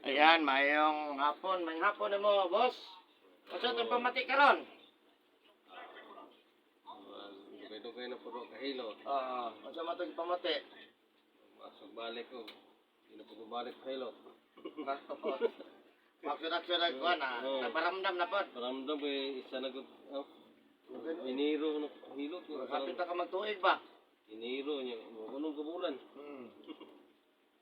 Ayan, mayong hapon. Mayong hapon na mo, boss. Unsa itong pamati karon? Dugay-dugay na po kahilo. Oo, unsa man itong pamati? Masok balik ko. Hindi na po balik kahilo. Aksyon-aksyon na kuan na. Oo. Nagparamdam na pod. Paramdam kay isa na gud. Oh, Enero na kahilo. Kapit na ka magtuig ba? Enero niya. Unong kabulan.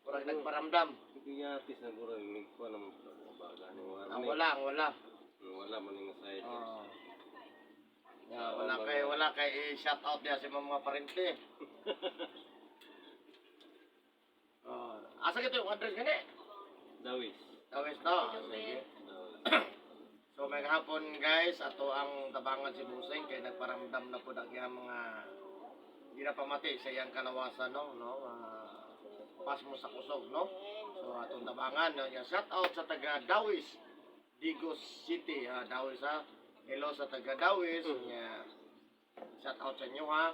Murag nagparamdam. Giyatis na guro nigkuha na mo baga ni wala. Ang wala, ang wala. Wala man nga side. Oo. Yeah, wala kay i-shout out diya sa mga parente. Oh, asa gito yung address gani? Dawis. Dawis no. Sige. Dawis. So may hapon, guys, ato ang tabangan si Buseng kay nagparamdam na pud ang iyang mga ginapamati sa iyang kalawasan, no, pasmo sa kusog, no. So atong tabangan, no, ya shout out sa taga Dawis, Digos City, ha, Dawis, ha. Hello sa taga Dawis, ya shout out sa inyo, ha.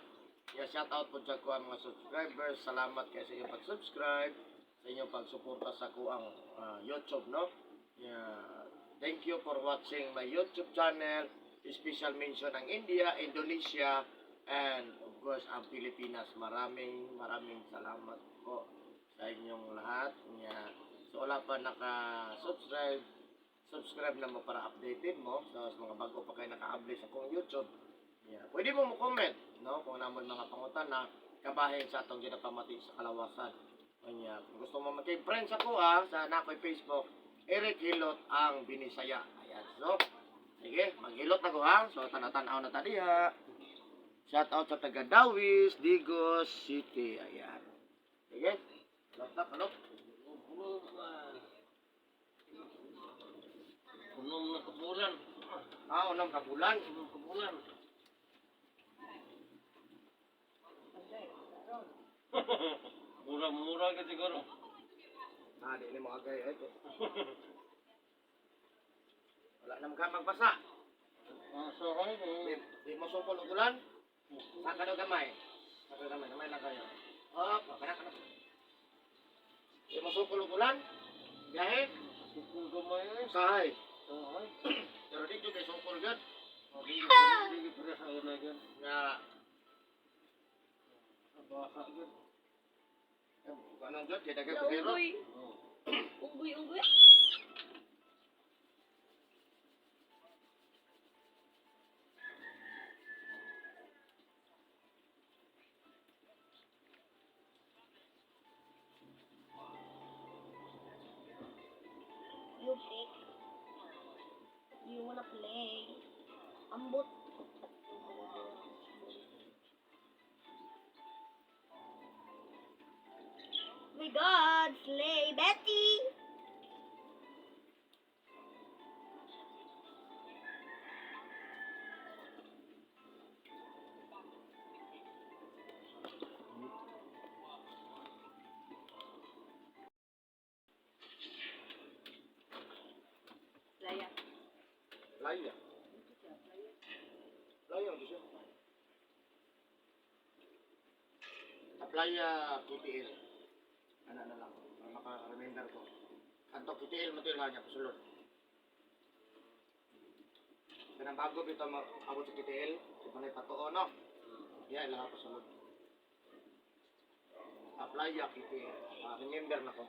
Ya shout out po sa ko ang mga subscribers. Salamat kay sa inyong pag-subscribe, sa inyong pagsuporta sa ko ang YouTube, no. Yeah. Thank you for watching my YouTube channel. Special mention ang India, Indonesia, and of course ang Pilipinas. Maraming maraming salamat po sa inyong lahat. Yeah. So wala pa naka-subscribe, subscribe na mo para updated mo sa mga bago pa kayo naka-update sa akong YouTube. Yeah. Pwede mo mo-comment, no, kung namon mga pangutana kabahin sa atong ginapamati sa kalawasan. Kanya, kung gusto mo makig-friends ako, sa nakoy Facebook, Eric Hilot ang Binisaya. Ayan. So, sige, maghilot na ko, ha. So, tanaw-tanaw na ta diha. Shout out sa taga Dawis, Digos City. Ayan. Sige. Hilot na, kalot. Unom na kabulan. Ah, unang kabulan. Unom kabulan. Mura-mura ka siguro. Ah, di ni mga gay. Ito. Wala na ka magbasa. Ah, sorry. Di mo sukol og ulan. Saka daw gamay. Saka gamay, gamay lang kayo. Hop, kana kana. Di mo sukol og ulan. Biyahe. Sukul gamay eh. Sahay. Sahay. Pero dito kay sukol gyud. Hindi pa sa una gyud. Nga Basa gyud. kanon gyud kay daghang pasahero. Unggoy. Oh. Unggoy, unggoy. You pick. You wanna play? Ambot. Oh my God, slay Betty! Laya. Laya. Laya gyud siya. Playa KTL. Ana na lang para maka-remember ko. Kanto KTL mo til niya pasulod. Kanang bago bitaw abot sa KTL, di pa na patuo, no. Yeah, ilaha pasulod. Playa KTL. Ah, remember na ko.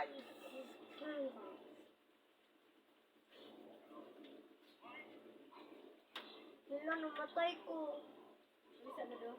I use Wala, namatay ko. Bisa na do.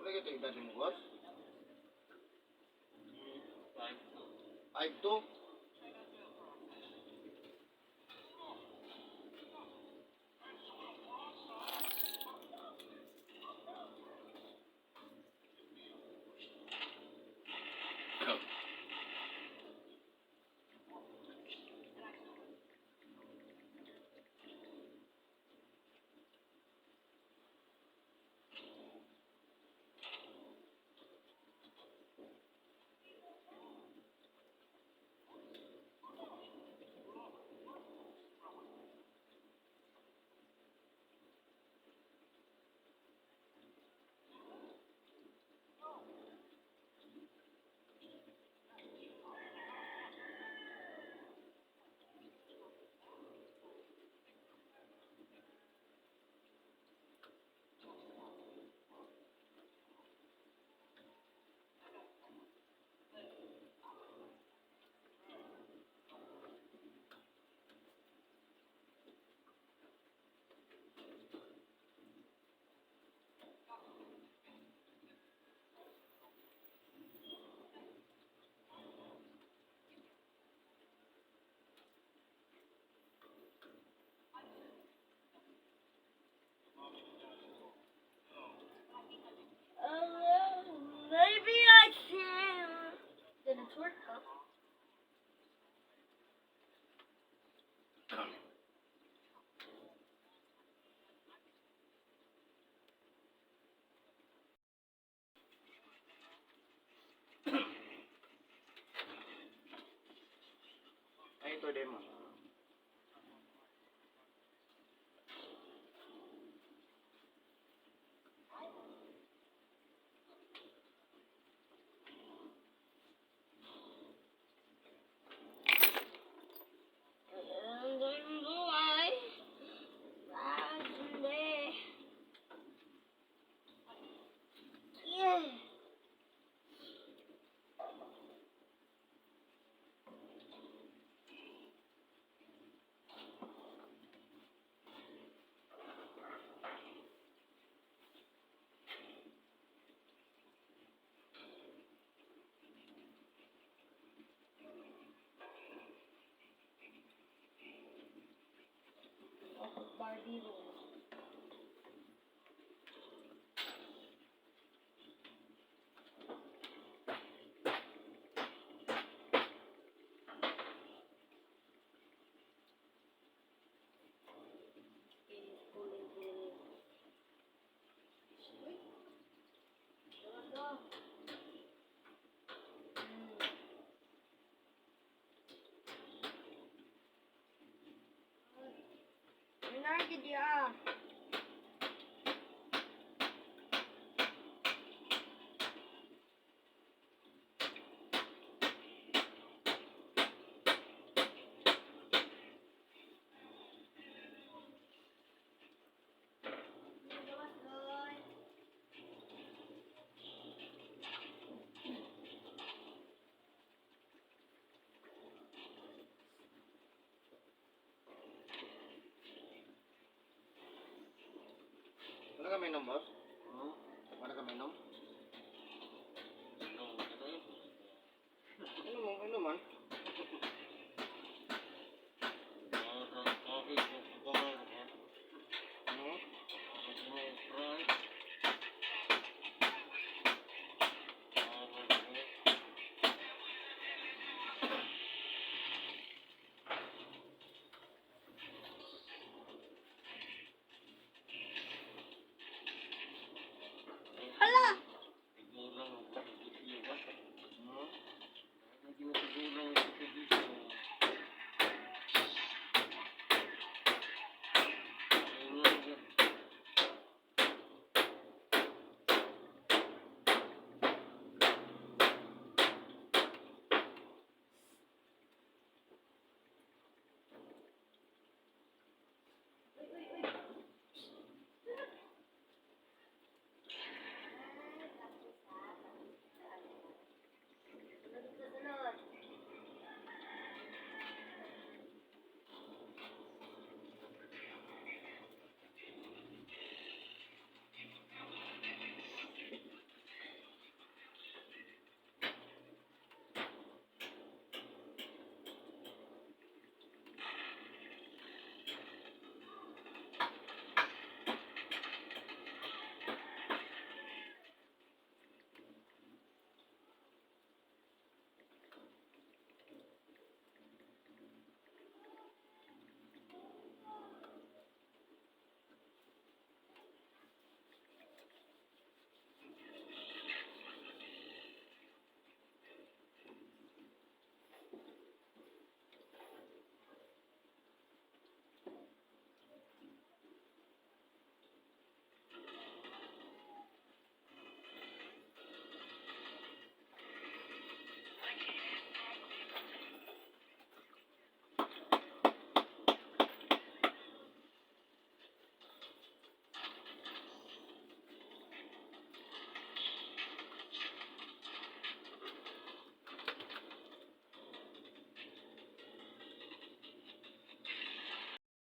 Wala ito edad mo, boss? 5'2". Oh, maybe I can. Then twerk ka. Ay, ito din mo. Kami no, boss?